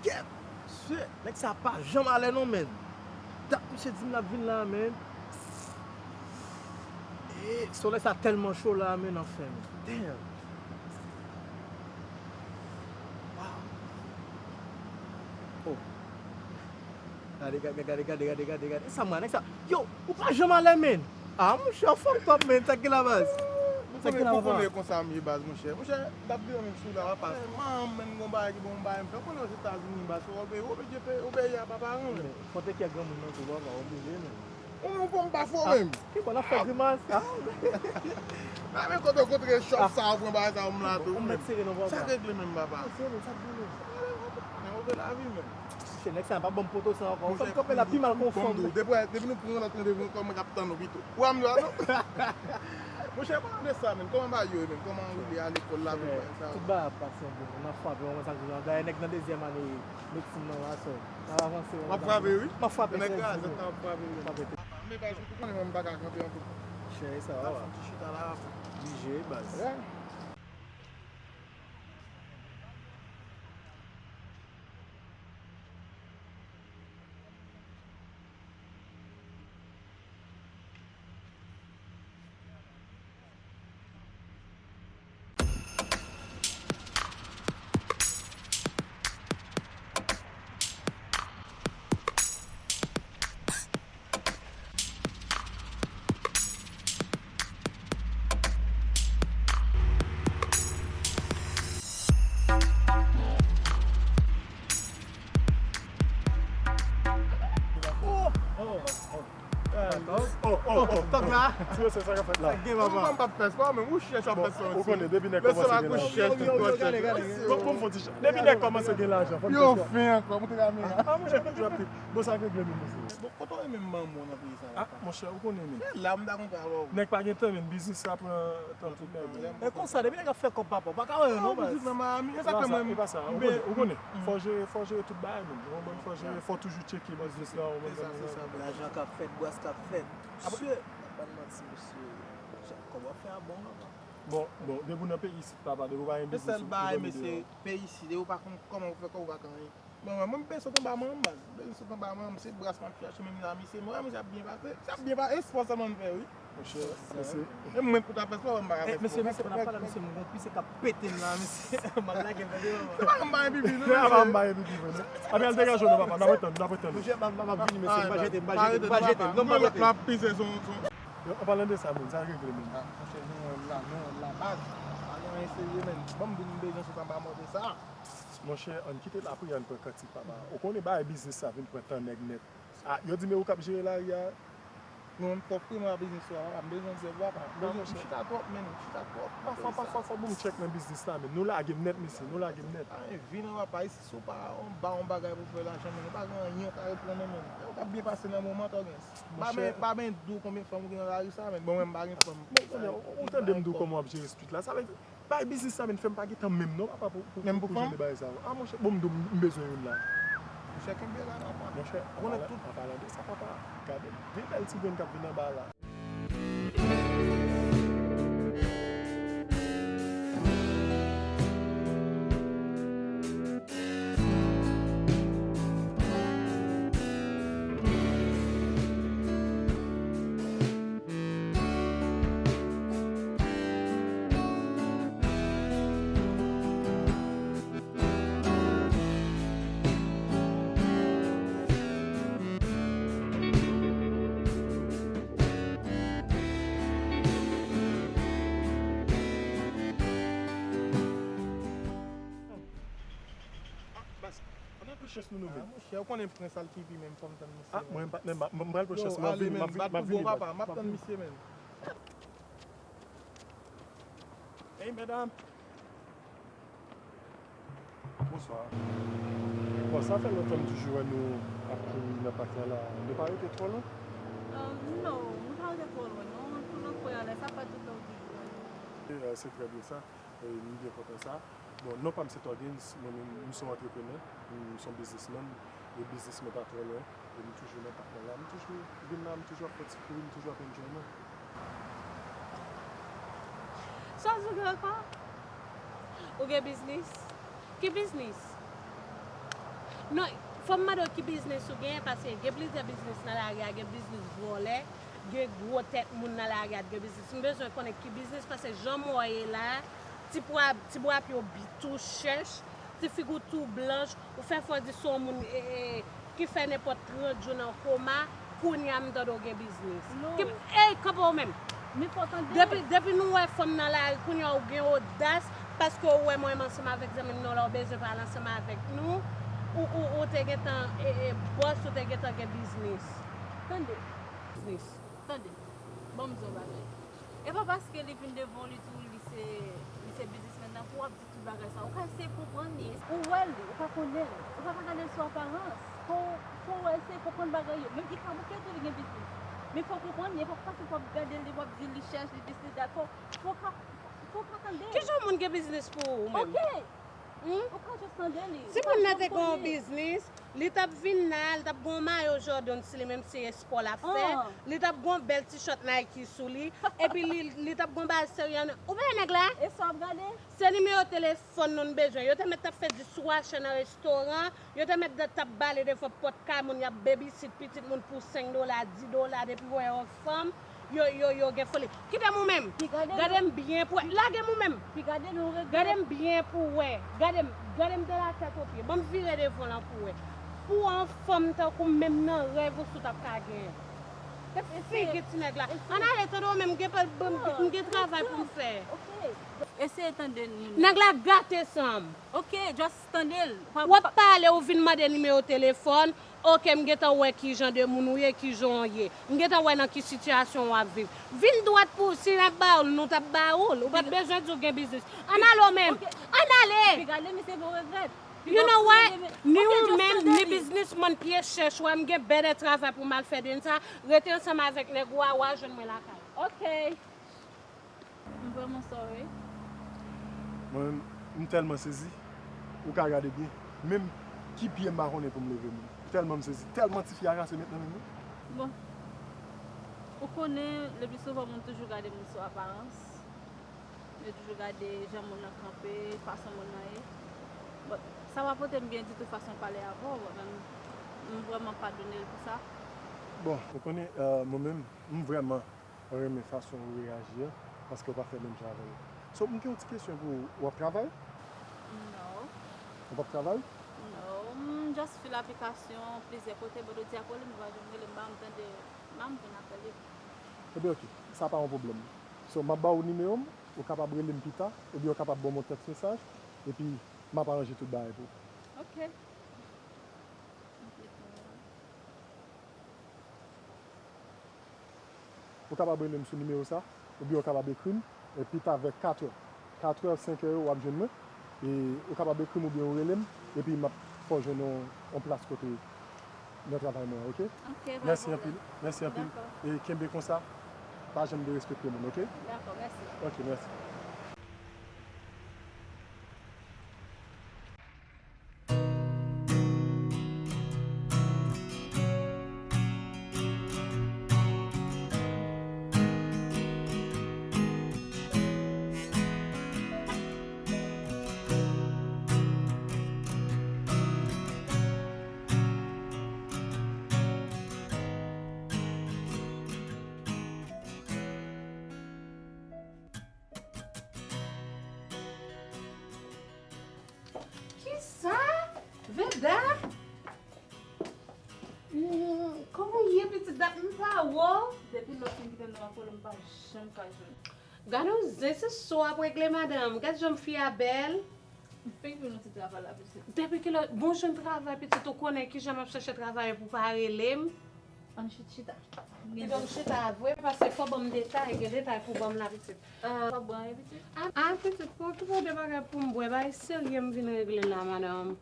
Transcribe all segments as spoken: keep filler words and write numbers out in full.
Kèt! Mesye, nèg sa pa janm alè non, menn. Dat misye di m l ap vin la, menn. E solèy sa tèlman cho la, menn, anfen, menn. Damn! Wow! Oh! Gade, gade, gade, gade, gade, gade, gade. Sa mwen, nèg sa. Yo, ou pa janm alè, menn. Ah, monchè, w fucked up, menn. Sa k gen la, baz? Sa k gen la, papa? Ou konnen konsa m ye, baz, monchè. Monchè, m t ap di menm sou la, papa. Manman m, menn, gon bagay ki bon, m bay m fè. Ou konnen Ozetazini, baz, ou obeyi, ou obeyi, obeyi a pa paran, menn. Fò te kè granmoun nan tou, papa, oblije, menn. Ou menm, ou pa fò menm. Ki bon, n ap fè grimas. Ah. Nan men kote w kontre chòp sa, ou pran bagay sa, ou m la tou. Ou mèt sere non, papa. Sa k regle menm, papa? Sere, sa k gen menm? Men ou vle lavi menm. Che, nèg sa pa ban m poto sa ankò. Ou fè m kanpe la pi mal ke yon fanm. Depi, depi nou pran lòt randevou ankò, mwen k ap tann ou pito. Ou a m la non? Monchè, palan de sa menm, kòman bagay yo ye menm? Kòman ou ye a lekòl la menm, bagay sa yo? Tout bagay ap pase bon. N ap frape, mwen sa k di w la. Dayè nèg nan dezyèm ane medsin nan la, so n ap avanse. W ap frape, wi. M ap frape. Nèg kraze tan ap frape, wi. M ap frape. Men baz, ou konnen mwen m pa ka kanpe ankò. Chè, sa va. N ap fè yon ti chita la. Oblije, baz. Oh! Oh! Oh! Oh, oh, oh, oh. Tòg la. Ti mesye, sa k ap fèt la? Sa gen, papa? Ou konn m p ap fè spò, men ou chèch w ap fè spò. Ou konnen, depi nèg kòmanse gen lajan. Yo, yo, yo, gade, gade, gade. Bon, bon, bon, ti jan. Depi nèg kòmanse gen lajan, fò n fè spò. Yo fen ankò, moutre la men. Ah, monchè, konn jan ap trip. Bon, sa k regle menm, mesye. Bon, kote w renmen m ban mwen nan peyi sa la? Ah, monchè, ou konnen menm. Se la m ta konn pral wè w. Nèg pa gen tan menm, biznis la pran tan tout nèg menm. E konsa, depi nèg ap fè kòb papa, ou pa ka wè yo non, baz. Ou vin nan Miami, e sa k fè mwen. E pa sa, ou konnen, ou konnen. Fò jere, fò jere tout bagay menm. Ou konprann? Fò jere, fò toujou tcheke biznis la, ou konprann? Se sa, se sa. Lajan k ap fèt, bras k ap fèt. Mesye, m ap ban manti, mesye. Kòb w ap fè a bon, papa. Bon, bon, depi w nan peyi isit, papa, depi w pa gen biznis, ou, ou dòmi deyò. Se sèl bagay, mesye, peyi isit, depi w pa konn kòman pou fè kòb, ou pa ka anyen. Bon, mwen, mwen, m bezwen sot anba manman m, baz. M bezwen sot anba manman m, se bras m ap chache, menm la, misye, mwen, misye ap byen pase. Misye ap byen pase, espò sèlman m fè, wi. Monchè, mesye. E mwen pou ta fè spò, mwen pa ka fè spò. Mesye, mesye, pandan w ap pale, mesye, m gon pise k ap pete m la, mesye. M al lage l, tande, manman. Se pa m bay pipi, non, mesye. Se pa m bay pipi, non. Anben, al degaje w, non, papa, n ap retann, n ap retann. Monchè, m ap, m ap vini, mesye, m pa jete, m pa jete, m pa jete. Non, m pa jete. L ap pise sou, sou. Yo, an palan de sa, menm, sa regle, menm. Ah, monchè, nou wè m la, nou wè m la, baz. Pa gen anyen serye, menm. Ban m vin, m bezwen sot anba mòde sa. Monchè, ann kite lapriyè, ann pran kantik, papa. Ou konnen bagay biznis sa vin pran tan nèg nèt. Ah, yo di men ou k ap jere lari a. Non, m twò fri nan biznis ou a, papa. M bezwen djòb, papa. M bezwen, m chita twòp, menm. M chita twòp. Pafwa, pafwa, fò bon m tchèk nan biznis la, menm. Nou lage m nèt, mesye. Nou lage m nèt. Ah, vin nan papa, isi, si w pa ba yon bagay pou fè lajan, menm, ou pa gen anyen ou ka reprann, non, menm. Ou t ap byen pase nan moman, Tògens. Pa ben, pa ben di w konbyen fanm ou gen nan lari sa, menm. Bon, mwen, m pa gen fanm. Bon, kounye a, ou, ou tande m di w kòman w ap jere street la. Sa vle di, bay biznis la, menm, fè m pa gen tan menm non, papa, pou, pou, pou jere bagay sa yo. Ah, monchè, bon, m di w, m bezwen youn la. Monchè, kenbe la, papa. Monchè, an palan, an palan de sa, papa, gade de bèl ti grenn k ap vin anba la. Ah, baz, ann al pran chans nou, nou menm. Ah, monchè, ou konnen Prince al T V menm, fò m tann misye. Ah, mwen, patnè, m, m pral pran chans mwen, m ap vini, m ap vini, m ap vini, papa, m ap tann misye menm. Hey, medam. Bonswa. Bon, sa fè lontan m toujou wè nou ap kouri nan pak la la. Nou pa rete twò lwen? Euh, non, nou pa rete twò lwen, non. Pou lòt fwa, lè sa fè tout tan w toujou wè nou. E, euh, se trè byen sa. E, m byen kontan sa. Bon, non pa m se Tògens, mwen menm, m se yon antreprenè, m se yon biznismann, e biznis mwen pa twò lwen, e m toujou nan pak mwen la. M toujou vin la, m toujou ap fè ti kouri, m toujou ap enjoy mwen. Sa w di w gen ankò? Ou gen biznis? Ki biznis? Non, fò m mande w ki biznis ou genyen, paske gen plizyè biznis nan lari a, gen biznis vòlè, gen gwo tèt moun nan lari a, gen biznis. M bezwen konnen ki biznis, paske jan m wè w ye la, ti pwa, ti bwa pye w bi-, tou chèch, ti figi w tou blanch, ou fè fò di se yon moun, e, e, ki fè nenpòt trant jou nan koma, kounye a m tande w gen biznis. Ki, ey, kanpe w menm. Men fò tande. Depi, depi nou wè fanm nan lari, kounye a w gen odas, paske w wè mwen menm ansanm avèk zanmi m nan la, w bezwen pale ansanm avèk nou, ou, ou, ou te gentan, e, e, bòs, ou te gentan gen biznis. Tande. Biznis. Tande. Ban m di w yon bagay. E pa paske li vin devan w, li di w li se, li se biznismèn nan, pou w ap di tout bagay sa. Ou ka eseye konprann li. Ou wè li, ou pa konnen l. Ou pa ka gade l sou aparans. Fò, fò w eseye konprann bagay yo. Menm li ka bouke tou, li gen biznis. Men fò w konprann li. E pa paske w ap gade l, w ap di li chèch, li dis, li dat. Fò, fò w ka, fò w ka tande l. Kijan yon moun gen biznis pou ou menm? Ok. Hmm? Ou ka just tande li. Si moun nan te gen yon biznis, li t ap vin la, li t ap gen yon mayo Jordan sou li, menm si espò l ap fè, li t ap gen yon bèl t-shirt Nike sou li, epi li, li t ap gen yon bagay serye nan, ou pa wè nèg la? E sa w ap gade? Se nimewo telefòn nou n bezwen. Yo te mèt t ap fè di sou achè nan restoran, yo te mèt t ap bale devan pòt kay moun, y ap babysit pitit moun pou senk dola, dis dola, depi w wè yon fanm, yo, yo, yo gen foli. Kite m ou menm. Gade m byen pou wè. Lage m ou menm. Gade m byen pou wè. Gade m, gade m de la tèt o pye. Ban m vire devan w lan pou wè. Pou yon fanm tankou m, menm nan rèv ou si w t ap ka genyen. Gad figi ti nèg la. Ann ale, tande w menm, m gen pa, m gen travay pou m fè. Eseye tande nou. Nèg la gate san m. Ok, just tande l. W ap pale, ou vin mande nimewo telefòn. Ok, m gentan wè ki jan de moun ou ye, ki jan w ye. M gentan wè nan ki sitiyasyon w ap viv. Vin dwat pou, si n ap ba w l, nou t ap ba w l. Ou pa t bezwen di w gen biznis. Ann ale w menm. Ann ale! Epi gade, misye vo regrèt. You know what? Ni ou menm, ni biznismann pye chèch ou a, m gen bèlè travay pou m al fè demen sa. Rete ansanm avèk nèg ou a, w a jwenn mwen lakay. Ok. M vrèman sorry. Mwen menm, m tèlman sezi. Ou ka gade byen. Menm ki pye m pa konnen pou m leve menm. Tèlman m sezi. Tèlman tifi a rase met nan men m wi. Bon. Ou konnen, le pli souvan moun toujou gade moun sou aparans. Yo toujou gade jan moun nan kanpe, fason moun nan ye. Bon, sa pa pote m byen ditou fason pale avè w, mwen menm, m vrèman padone l pou sa. Bon, ou konnen, euh, mwen menm, m vrèman renmen fason ou reyaji an, paske ou pa fè menm jan avè m. So, m gen yon ti kesyon pou ou. W ap travay? No. Ou p ap travay? No. M just fil aplikasyon plizyè kote, but ou di a kole m pa janm rele m, m pa janm tande, m pa janm jwenn apèl li. Ebyen, ok. Sa pa yon pwoblèm. So, m ap ba ou nimewo m, ou kapab rele m pita, oubyen ou kapab ban m yon tèks mesaj, epi m ap aranje tout bagay pou ou. Ok. Ou kapab rele m sou nimewo sa, oubyen ou kapab ekri m, e pita vè katrè. Katrè, senkè yo, w ap jwenn mwen. E ou kapab ekri m oubyen ou rele m, epi m ap fè w jwenn yon, yon plas kote nan travay mwen an, ok? Ok, pa gen pwoblèm. Mèsi anpil, mèsi anpil. Dakò. E kenbe konsa, pa janm derespekte moun, ok? Dakò, mèsi. Ok, mèsi. Kisa? Veda? Hmm, kòman w ye, pitit dat? M pa wè w. Depi lè w fin kite m nan makolo, m pa janm ka jwenn. Gade yon zen, se so w ap regle, madanm. Gad jan fi a bèl. M fin jwenn yon ti travay la, pitit. Depi kilè? Bon, jwenn travay, pitit, ou konnen kijan m ap chèche travay pou pa rele m. Ann chit chita. Kidonk chita vre, paske fò w ban m detay, gen detay pou w ban m la, pitit. Ah, fò w bwè anyen, pitit? Ah, ah, pitit, pa okipe w de bagay pou m bwè, bagay serye m vin regle la, madanm.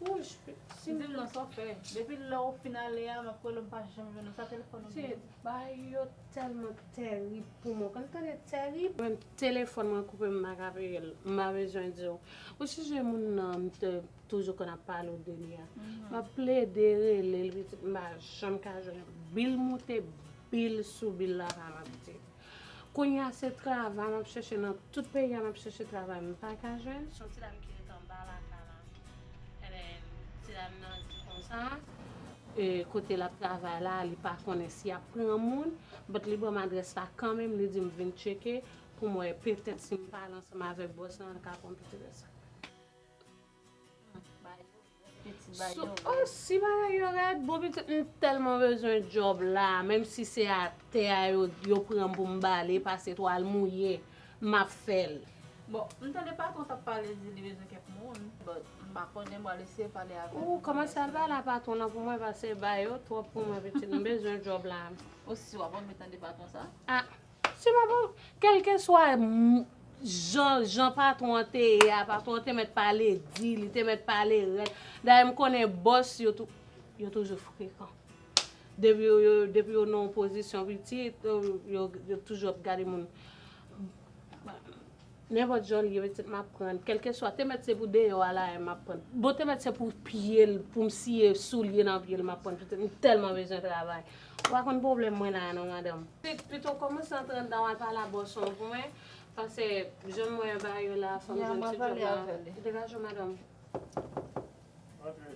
Wouch, si m di m non, sa w fè. Depi lè w fin ale a, m ap rele w, m pa janm jwenn ou. Sa telefòn ou gen? Pitit, bagay yo tèlman tèrib pou mwen. Konn tande tèrib? Mwen, telefòn mwen koupe, m pa ka peye l. M pa bezwen di w. Ou sonje moun nan, m te toujou konn ap pale w de li a. M ap plede rele l, pitit, m pa janm ka jwenn. Bil moute, bil sou bil lakay la, pitit. Kounye a se travay m ap chèche nan tout peyi a, m ap chèche travay, m pa ka jwenn. Se yon ti dam ki ret anba lakay la. Ebyen, ti dam E, kote l ap travay la, li pa konnen si y ap pran moun, but li ban m adrès la kanmenm, li di m vin tcheke pou m wè petèt si m pale ansanm avèk bòs lan, l ka pran petèt sa. So, oh, si bagay yo rèd, bon pitit, m tèlman bezwen djòb la, menm si se atè a yo, yo pran m pou m bale, pase twal mouye, m ap fè l. Bon, m tande patwon t ap pale, di li bezwen kèk moun, but m pa konnen, m pral eseye pale avè l. Ou kòmanse al pale a patwon nan pou mwen, paske bagay yo twòp pou mwen, pitit, m bezwen djòb la. Osi, w ap anvi tande patwon sa? Ah, si m ap, kèlkeswa m- jan, jan patwon an te ye a, patwon an te mèt pale di, li te mèt pale rèd. Dayè, m konnen bòs yo tou, yo toujou frekan. Depi yo, yo, depi yo nan yon pozisyon pitit, yo, yo, yo toujou ap gade moun. Nenpòt jan l ye, pitit, m ap pran. Kèlkeswa, te mèt se pou deyò a la, m ap pran. Bon, te mèt se pou pye l, pou m siye soulye nan pye l, m ap pran. Pitit, m tèlman bezwen travay. Ou pa konn pwoblèm mwen la a non, madanm. Pito kòmanse antre anndan w al pale a bòs ou an pou mwen, paske jan m wè bagay yo la, fò m jwenn ti djòb la. Degaje w, madanm. Antre.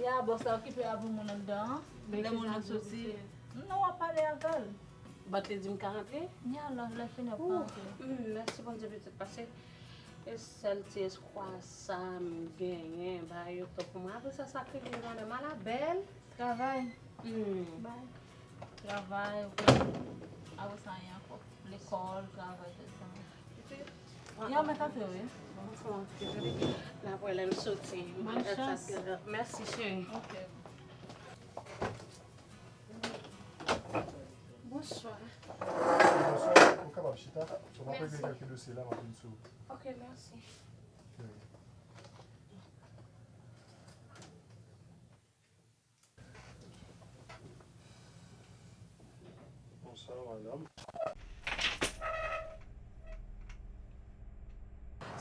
Ya, bòs la okipe avè moun anndan an. Lè moun nan soti. Non, w ap pale avè l. Bat li di m ka rantre? Ya, lè, lè fini, w ap ka rantre. Mèsi Bondye pitit, paske e sèl ti espwa sa m genyen, bagay yo twòp pou mwen. Apre sa, sa k rive, madanm, ala bèl. Travay. Bay. Travay, apre sa, anyen ankò. Lekòl, travay, tout sa. Yo, mèt antre, wi. N ap wè lè m soti. Bonne chance. Mèsi, cheri. Ok. Bonswa. Bonswa, ou kapab chita. So, m ap regle kèlke dosye la, m ap vin sou. Ok, mèsi. Ok. Bonswa, madanm.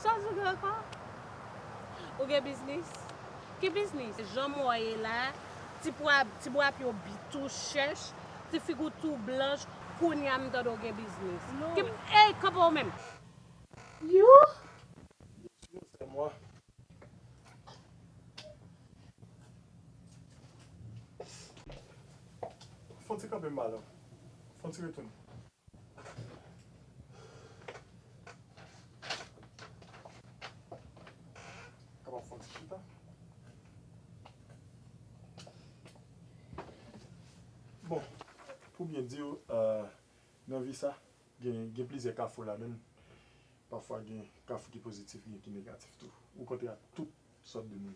Sa w di w gen ankò? Ou gen biznis? Ki biznis? Jan m wè w ye la, ti bwa, ti bwa pye w bitou chèch, ti figi w tou blanch, kounye a m tande w gen biznis. Non. Ki, ey, kanpe w menm! You? Bien sûr, c'est moi. Fon ti kanpe m, madanm. Fon ti retounen. Kapab fon ti chita. Bon, pou byen di w, euh, nan vi sa, gen, gen plizyè kafou ladan l. Pafwa gen kafou ki pozitif, gen ki negatif tou. Ou kontre ak tout sòt de moun.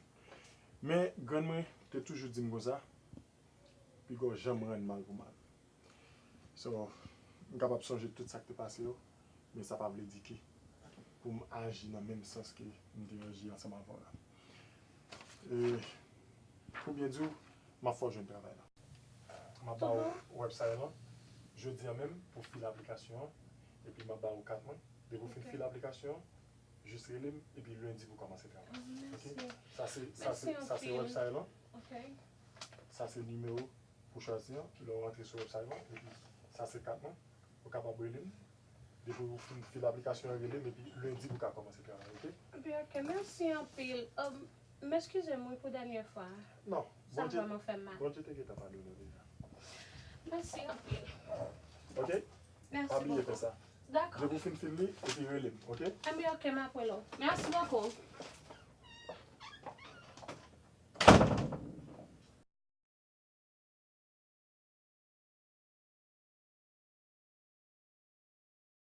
Men, grann mwen te toujou di m konsa, piga w janm rann mal pou mal. So, m kapab sonje tout sa k te pase yo, men sa pa vle di ke pou m aji nan menm sans ke m te aji ansanm avè w la. E, pou byen di w, m ap fè w jwenn travay la. M ap ba w website lan jodi a menm pou fil aplikasyon an, epi m ap ba w kat mwen. Depi w fin fil aplikasyon an, jis rele m, epi lendi pou kòmanse travay. Ok? Sa se, sa se, sa se website lan. Sa se nimewo pou chwazi an. Lè w rantre sou website lan, epi sa se kat mwen. Ou kapab rele m. Depi w fin fil aplikasyon an, rele m, epi lendi pou ka kòmanse travay, ok? Ebyen, ok, mèsi anpil. Um, M eskize m wi pou dènye fwa. Non, sa vrèman fè m mal. Bondye te gentan padone w deja. Mèsi anpil. Ok? Mèsi bokou. Pa bliye fè sa. Dakò. Depi w fin fil li, epi rele m, ok? Enben, ok, m ap rele w. Mèsi bokou.